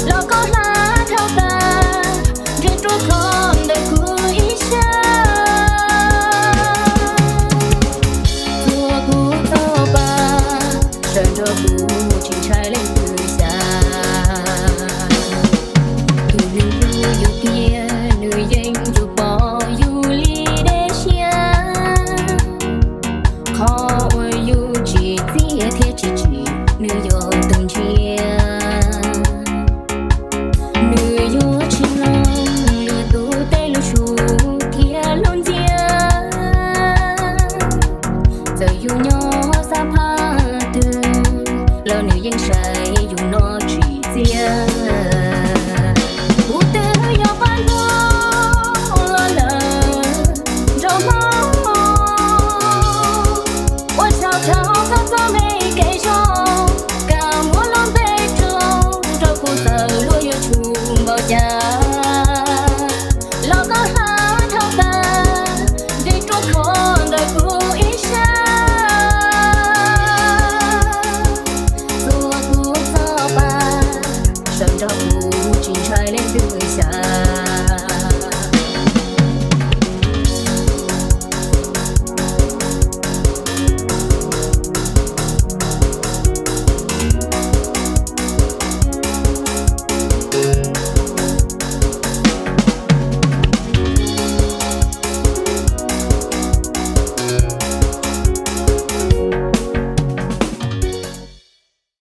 Los koj hlab dhau tas, ntseg ruaj khov ntawm kuv ib sab. Txuas kuv txoj pa, sawv nrog kuv mus tsis ntshai leej twg xyav. Tus neeg hlub yus tiag, nws yeej yuav pom yus li dej siab. Qhov uas yus tsis txiaj thiab tsis tsim, nws yog tus ntsiab. Nws yuav tsis mloog lwm tus tej lus sub thiab lus ntxias. Txawm yus nyob sab phab twg los nws yeej saib yus no tsis txiaj. Kuv twb yog pab ntuj los lawm nraug hmoob, ua tsaug rau koj txoj me kev zoo, koj muab lub npe rau, rau kuv txawm luag yuav tshua npaum cas los koj hlab dhau tas, ntseg ruaj khov ntawm kuv ib sab. Txuas kuv txoj pa, sawv nrog kuv tsis ntshai leej twg xyav.